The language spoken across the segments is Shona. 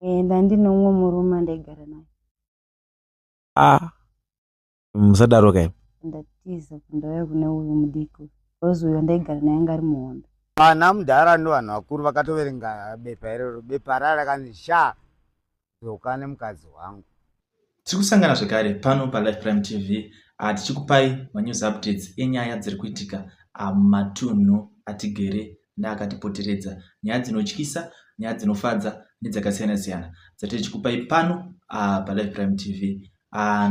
Ndandine umwe murume andaigara naye. Ah, musadaro kai. Ndatiza kundauya kune uyu mudiki because uyu andaigara naye anga ari muhombe. Vana mudhara nevanhu vakuru vakatoverenga bepa iroro. Bepa raya rakanzi sha dzoka nemukadzi wangu. Tiri kusangana zvekare pano paLife Prime TV tichikupai manews updates enyaya dziri kuitika mumatunhu atigere neakatipoteredza. Nyaya dzinotyisa, nyaya dzinofadza nedzakasiyana siyana dzatiri tichikupai pano paLife Prime TV.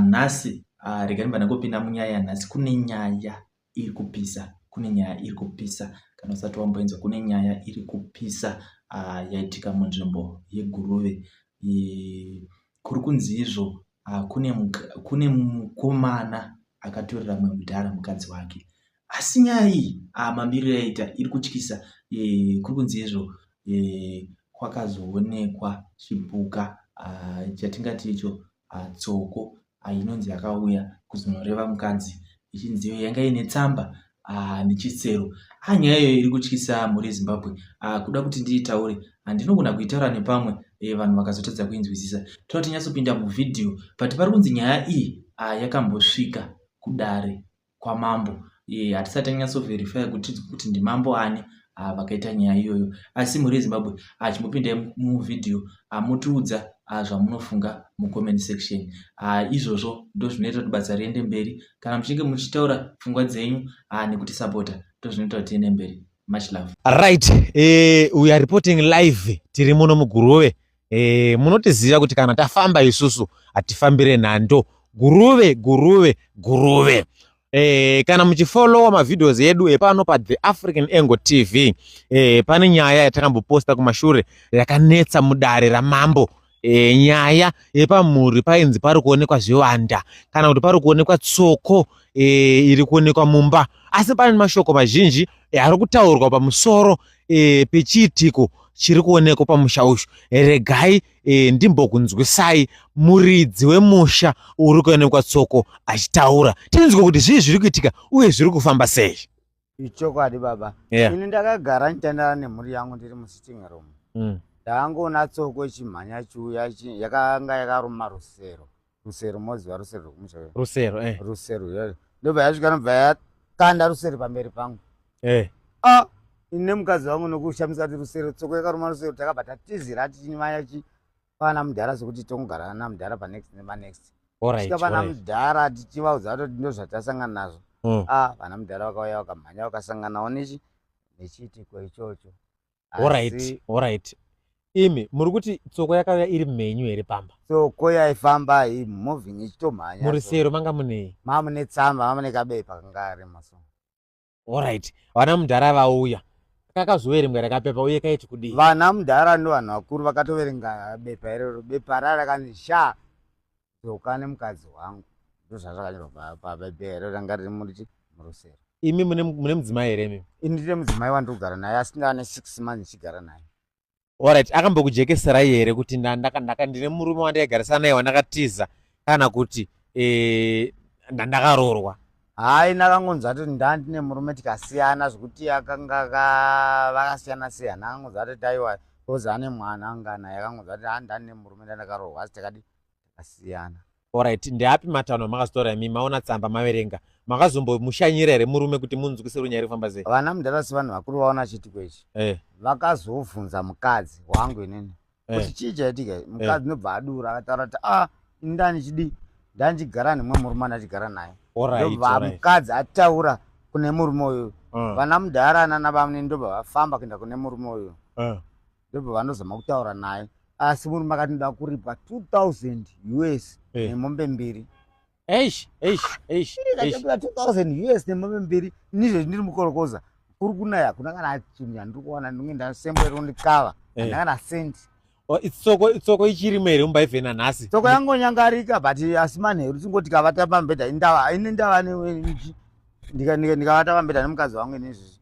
Nhasi regai ndibva ndangopinda munyaya yanhasi. Kune nyaya iri kupisa, kune nyaya iri kupisa. Kana usati wamboinzwa, kune nyaya iri kupisa yaitika munzvimbo yeGuruve. Kuri kunzi izvo kune mukomana akatorera mumwe mudhara mukadzi wake. Asi nyaya iyi mamiriro ayaita iri kutyisa. Kuri kunzi izvo kwakazoonekwa chipuka chatingati icho tsoko inonzi yakauya kuzonoreva mukadzi ichinzi iyo yanga iine tsamba nechisero. Nyaya iyoyo iri kutyisa mhuri yeZimbabwe. Kuda kuti ndiitaure handinogona kuitaura nepamwe vanhu vakazotadza kuinzwisisa. Toda tinyatsopinda muvhidhiyo but pari kunzi nyaya iyi yakambosvika kudare kwamambo. Hatisati tanyatsoverifya kuti tinzwe kuti ndimambo ani vakaita nyaya iyoyo. Asi mhuri yeZimbabwe chimbopindai muvhidhiyo motiudza zvamunofunga mucomment section. Izvozvo ndozvinoita kuti basa riende mberi. Kana muchinge muchitaura pfungwa dzenyu nekutisapota ndozvinoita kuti tiende mberi. Much love. Right, we are reporting live tiri muno muGuruve. Munotiziva kuti kana tafamba isusu hatifambire nhando. Guruve, Guruve, Guruve. Kana muchifollowa mavideos edu epano pa The African Angle TV, pane nyaya yatakamboposta kumashure yakanetsa mudare ramambo. Nyaya yepamhuri painzi pari kuonekwa zvivanda kana kuti pari kuonekwa tsoko iri kuonekwa mumba, asi pane mashoko mazhinji ari kutaurwa pamusoro pechiitiko chiri kuonekwa pamusha uyu. Regai ndimbokunzwisai muridzi wemusha uri kuonekwa tsoko achitaura, tinzwe kuti zvii zviri kuitika uye zviri kufamba sei. Ichokwadi baba. Ini ndakagara nditandara nemhuri yangu ndiri musitting room. Ndakangoona tsoko ichimhanya chiuya, yakanga yakaruma rusero. Rusero, moziva rusero rwekumusha wedu. Rusero, eh. Rusero iyoyo. Ndobva yasvika ndobva yakanda rusero pamberi pangu. Ah, ini nemukadzi wangu nokushamisa kuti rusero, tsoko yakaruma rusero, takabva tatizira tichimhanya pana mudhara sekuti tongogara namudhara panext nemanext. Svika pana mudhara tichivaudza kuti ndozvatasangana nazvo. Ah, vana mudhara vakauya vakamhanya vakasanganawo nechiitiko ichocho. Alright. Imi muri kuti tsoko yakauya iri mhenyu here pamba? Tsoko yaifamba moving ichitomhanya. Murusero manga munei? Mamune tsamba, mamune kabepa kanga karimo so. Alright. Vana mudhara vauya. Kakazoverengwa rakapepa uye kaiti kudii? Vana mudhara nevanhu vakuru vakatoverenga bepa iroro. Bepa raya rakanzi sha dzoka nemukadzi wangu. Ndozvazvakanyorwa pabepa iroro ranga riri murusero. Imi mune mudzimai here imi? Ini ndine mudzimai wandiri kugara naye asi ndava ne 6 months ndichigara naye. Alright, akambokujekeserai here kuti ndine murume wandaigarisana naye wandakatiza kana kuti ndandakaroorwa? Hai, ndakangonzwa kuti ndandine murume tikasiyana zvekuti akanga vakasiyana siyana. Akangonzwa kuti taiwa because ane mwana anga naye, akangonzwa kuti ndandine murume ndandakaroorwa asi takadi takasiyana. Alright, ndeapi matanho amakazotora imi maona tsamba maverenga? Makazombomushanyira here murume kuti munzwise runyaya iri kufamba sei? Vana mudhara sevanhu vakuru vaona chiitiko ichi. Vakazobvunza mukadzi wangu inini kuti chii chaitika? Mukadzi ndobva adura akataura kuti ini ndanichidii? Ndandichigara nemumwe murume andachigara naye. Ndobva mukadzi ataura kune murume uyu. Vana mudhara nana bamune ndobva vafamba kuenda kune murume uyu. Ndobva vanozama kutaura naye. Asi murume akati ndoda kuripwa 2000 US nemombe mbiri. Eish, eish, eish, eish. 2000 US nemombe mbiri. Ini ndiri mukorokoza. Kuri kunaya hakuna kana chinhu chandiri kuwana, ndinge ndasembo rondikava. Handina kana sendi. Tsoko ichirimo here mumba even nanhasi? Tsoko yangonyangarika but asi manheru tingoti tikavata pamubhedha ini ndava ndikavata pamubhedha nemukadzi wangu ini izvizvi.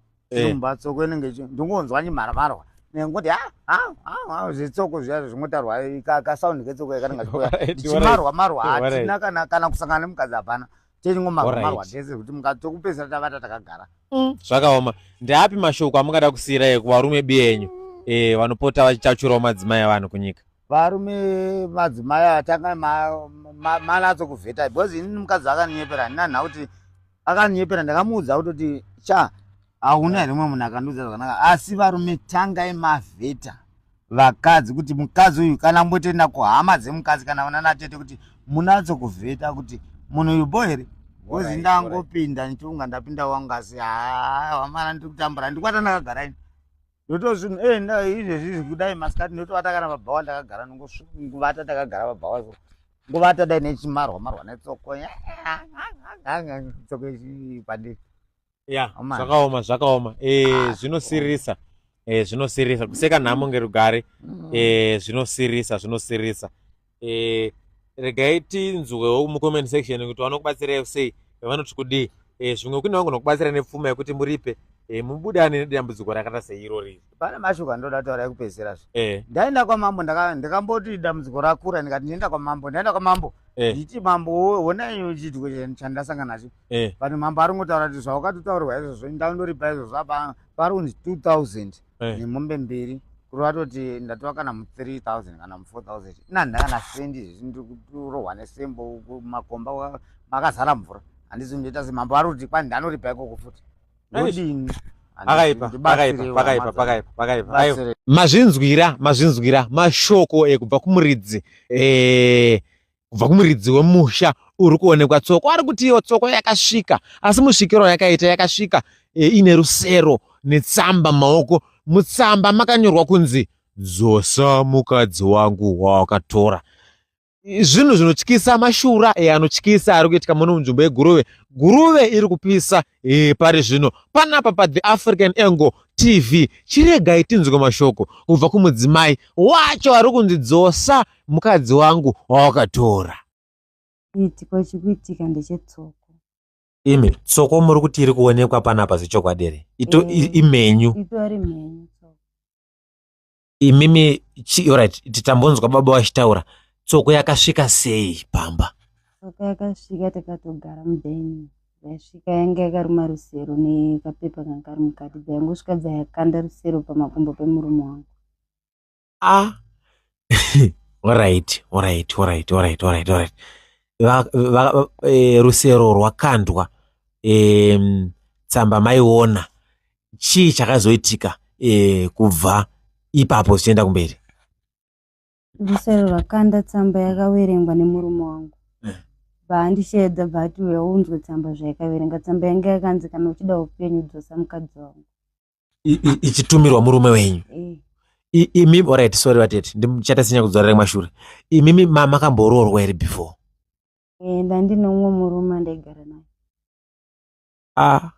Mumba tsoko inenge ndingonzwa nyimharmarwa. Nengoti ha ha ha zvetsoko zviya zvingotarwa kasaundi ketsoko yakanenge kachikuya. Ndichimarwa marwa hatina kana kusangana nemukadzi hapana. Techingomarwa marwa tese kuti mukadzi tokupedzisira tavata takagara. Zvakaoma. Ndeapi mashoko amungada kusiira kuvarume biyenyu vanopota vachichachurawo madzimai evanhu kunyika? Varume madzimai atanga manatso kuvheta because inini mukadzi akaninyepera handina nhau kuti akaninyepera ndakamuudza kutoti cha hauna here mumwe munhu akandiudza zvakanaka asi varume tangai mavheta vakadzi kuti mukadzi uyu kana mbotoenda kuhama dzemukadzi kana vana natete kuti munatso kuvheta kuti munhu uyu bo here bcause ndangopinda ndichiunga ndapinda wangu asi haa wamana ndiri kutambura ndikwata ndakagara ini ndotozvinhu eh, izvezvi izvi kudai masikati ndotovata kana pabhawa ndakagara ndongokuvata ndakagara pabhawa so ngovata dai nechimarwa marwa netsoko tsoko ichipandiri ya zvakaoma zvakaoma eh, ah, zvinosiririsa eh, zvinosiririsa kuseka nhamo ngerugare mm. zvinosiririsa zvinosiririsa eh, regai tinzwewo mucomment section kuti vanokubatsirai sei vanoti kudii eh, zvimwe kune vangona kubatsira nepfuma yekuti muripe eh, mubudane nedambudziko rakaita seirori pane mashoko andoda kutaura ekupedzisira zve eh. ndaenda kwamambo ndakamboti dambudziko rakura ndikati ndienda kwamambo ndaenda kwamambo eh. ndichiti mambo honai chiitiko chandasangana nacho eh. but mambo ari kungotaura kuti zvawakatotaurirwa izvozvo ndaundoripa izvozvo apa pari kunzi 2000 eh. nemombe mbiri kureva toti ndatova kana mu 3000 kana mu 4000 ina ndakana sendi izvi ndiri kurohwa nesembo makomba makazara mvura handisi ndoita se mambo ari kuti kwani ndanoripa ikoko futi ndodini pakaipa pakaipa pakaipa pakaipa pakaipa mazvinzwira mazvinzwira mashoko ekubva kumuridzi eh kubva kumuridzi wemusha uri kuonekwa tsoko ari kuti iyo tsoko yakasvika asi musvikiro yakaita yakasvika e, ine rusero netsamba maoko mutsamba makanyorwa kunzi dzosa mukadzi wangu wawakatora zvinhu zvinotyisa mashura e, anotyisa ari kuitika muno munzvimbo yeguruve guruve iri kupisa e, pari zvino panapa pathe african angle tv chiregai tinzwe mashoko kubva kumudzimai wacho ari kunzi dzosa mukadzi wangu wawakatora. Chiitiko chikuitika ndechetsoko. Imi tsoko muri kuti iri kuonekwa panapa zvechokwadi here? Ito eh, imenyu. Itori mhenyu tsoko. Imimi chi alright titambonzwa baba vachitaura tsoko yakasvika sei pamba? Tsoko yakasvika takatogara mudining. Yasvika yanga yakaruma rusero nekapepa kanga kari mukati. Dzayangosvika dzayakanda rusero pamakumbo pemurume wangu. ah orit orit orit orit orit orit e, rusero rwakandwa e, tsamba maiona chii chakazoitika e, kubva ipapo zvichienda kumberi rusero rwakanda tsamba yakaverengwa nemurume wangu eh. bvaandisheedza bvaati uya unzwe tsamba zvayakaverenga tsamba yanga yakanzi kana uchida upenyu dzosa mukadzi wangu ichitumirwa murume wenyu eh. Imimi orit sorry vatete ndichata kudzorera kumashure imimi makamboroorwa here before eh, ndandine umwe murume andaigara naye ah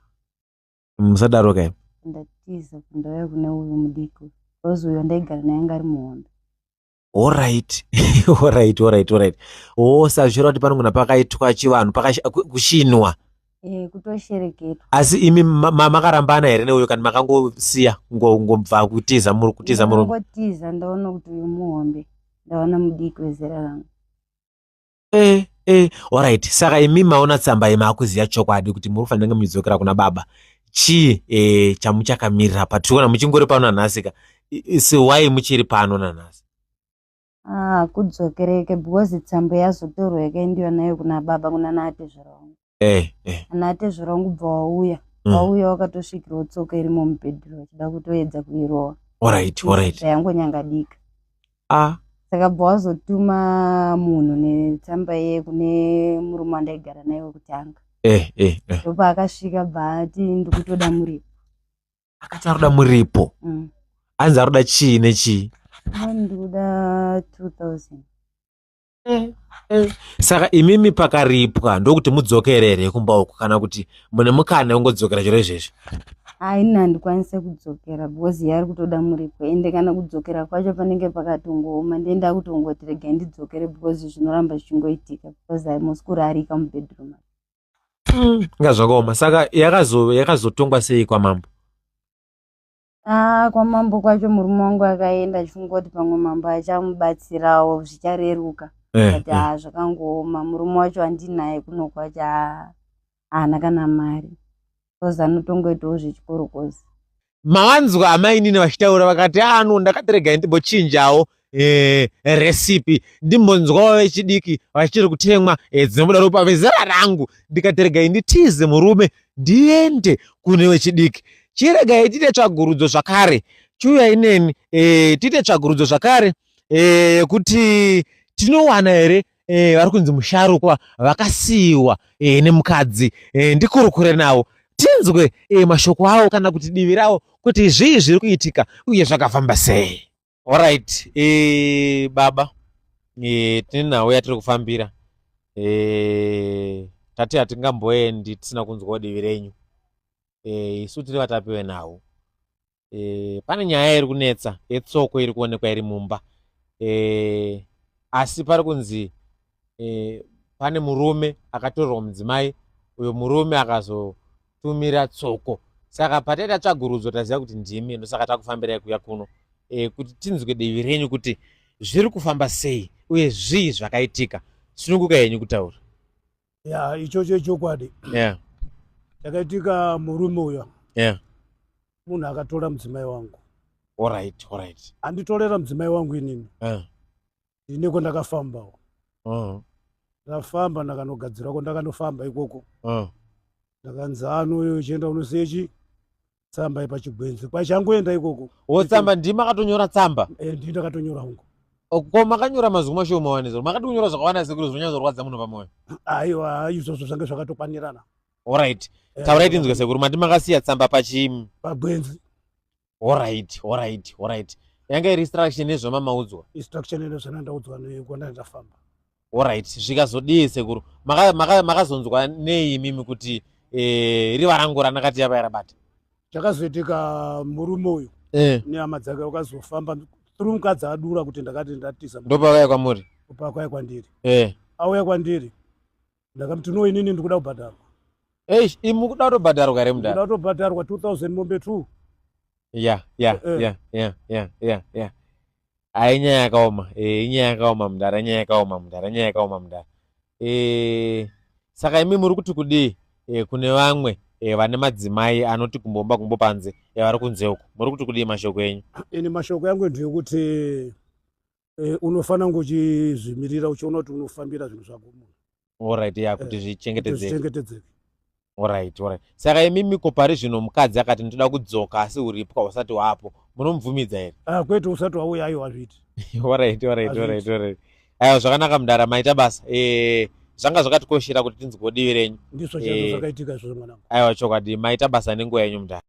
musadaro kai ndatiza kundauya kune uyu mudiki because uyu andaigara naye anga ari muhombe Alright, alright, alright, alright. Oh, saka zvichireva kuti panogona pakaitwa chivanhu kushinwa. Eh, kutoshereketwa. Asi imi makarambana here neuyo kana makangosiya ngobva kutiza muri kutiza murume? Ngotiza ndaona kuti uyu muhombe, ndaona mudiki wezera rangu. Eh, eh, alright. Saka imi maona tsamba iyi maakuziva chokwadi kuti muri kufanira kunge muchidzokera kuna baba. Chii eh, chamuchakamirira pa tiri kuona muchingori pano nanhasi ka. So why muchiri pano nanhasi? Ah, kudzokereke because tsamba yazotorwa yakaendiwa nayo kuna baba kuna naatezvara wangu. Eh, eh. Ana atezvara wangu bva wauya. Wauya wakatosvikirawo tsoka irimo mubhedhuru vachida kutoedza kuirova. Alright, alright. Yangonyangadika. Ah. Saka bva wazotuma munhu netsamba iye kune murume wandaigara naye wekutanga. Eh, eh, eh. Ndopaakasvika bva ati ndikutoda muripo. Akati aroda muripo. Anzi aroda chii nechii? Ndikuda 2000. Eh, eh. Saka imimi pakaripwa ndokuti mudzokere here kumba uku kana kuti mune mukana wongodzokera chero izvezvi? Hayi, ini handikwanise kudzokera because iye ari kutoda muripo ende kana kudzokera kwacho panenge pakatongooma ndiye ndakutongoti regai ndidzokere because zvinoramba zvichingoitika because hamusi kurarika mubedroom. Inga zvakaoma. Saka yakazotongwa sei kwamambo? Ah, kwamambo kwacho murume wangu akaenda achifunga kuti pamwe mambo achamubatsirawo zvichareruka eh, but eh. Ah, zvakangooma murume wacho andinaye kuno kwacho ah, haana kana mari because anotongoitawo zvechikorokozi Mawanzwa amainini vachitaura vakati ano ah, ndakati regai ndimbochinjawo e, recipe ndimbonzwawo vechidiki vachiri kutemwa e, dzinobuda ropa vezera rangu ndikati regai nditize murume ndiende kune vechidiki chiregai tiite tsvagurudzo zvakare chiuyai neni e, tiite tsvagurudzo zvakare yekuti e, tinowana here e, vari kunzi musharukwa vakasiyiwa e, nemukadzi e, ndikurukure navo tinzwe e, mashoko avo kana kuti divi ravo kuti zvii zviri kuitika uye zvakafamba sei. Alright, e, baba e, tine nhau yatiri kufambira e, tati hatingamboendi tisina kunzwawo divi renyu e, isu tiri vatapi venhau e, pane nyaya iri kunetsa yetsoko iri kuonekwa iri mumba e, asi pari kunzi e, pane murume akatorerwa mudzimai uyo murume akazotumira tsoko saka pataita tsvagurudzo taziva kuti ndimi ndosaka takufambirai kuya kuno e, kuti tinzwe divi renyu kuti zviri kufamba sei uye zvii zvakaitika sununguka henyu kutaura ya ichocho ichokwadi yeah. chakaitika murume uyo yeah. munhu akatora mudzimai wangu Alright, alright. Anditorera mudzimai wangu inini. Ndine kwandakafambawo. Ndafamba ndakanogadzira kwandakanofamba ikoko. Ndakanzi ano chienda unosiye chi tsamba yepachigwenzi. Kwachangoenda ikoko. Wo tsamba ndimi makatonyora tsamba? Eh, ndini ndakatonyora hongu. Ko makanyora mazwi mashoma wani zuro. Makati kunyora zvakawanda sekuru zvinonyatsorwadza munhu pamoyo. Aiwa, izvozvo zvange zvakatokwanirana. Alright. Taurai tinzwe sekuru mati makasiya tsamba pachi pagwenzi. Alright, alright, alright. Yanga iri instruction nezvamamaudzwa. Instruction nezvandaudzwa nekwanda ndafamba. Alright, zvikazodii sekuru? Makazonzwa maka, maka nei imimi kuti eh, riva rangu randakati yava yarabata? Chakazoitika murume uyu nehama dzake wakazofamba through mukadzi adura kuti ndakati ndatiza. Ndopakauya kwamuri? Ndopakauya kwandiri. Auya kwandiri. Ndakamuti no inini ndikuda kubhadharwa. Eish, imi mukuda kutobhadharwa here mudhara? Ndikuda kutobhadharwa 2000 mombe 2. Ya, ya, ya, ya, ya, ya, ya. Hayi inyaya yakaoma. Eh, inyaya yakaoma mudhara, inyaya yakaoma mudhara, inyaya yakaoma mudhara. Eh, saka imi muri kuti kudii eh, kune vamwe eh, vane madzimai anoti kumbomba kumbo panze eh, vari kunze uko. Muri kuti kudii mashoko enyu? Ini mashoko yangu ndeyekuti eh, unofanira kunge uchizvimirira uchiona kuti unofambira zvinhu zvako munhu. Alright, ya kuti zvichengetedzeke. Zvichengetedzeke. Alright, alright. Saka imimi ko pari zvino mukadzi akati ndoda kudzoka asi uripwa usati wapo munomubvumidza here? Ah, kwete usati wauya aiwa hazviiti. Alright, alright, alright, alright. Aiwa zvakanaka mudara maita basa. Eh, zvanga zvakatikoshera kuti tinzwe divi renyu. Ndizvo chaizvo zvakaitika izvozvo mwanangu. Aiwa chokwadi maita basa nenguva yenyu mudara.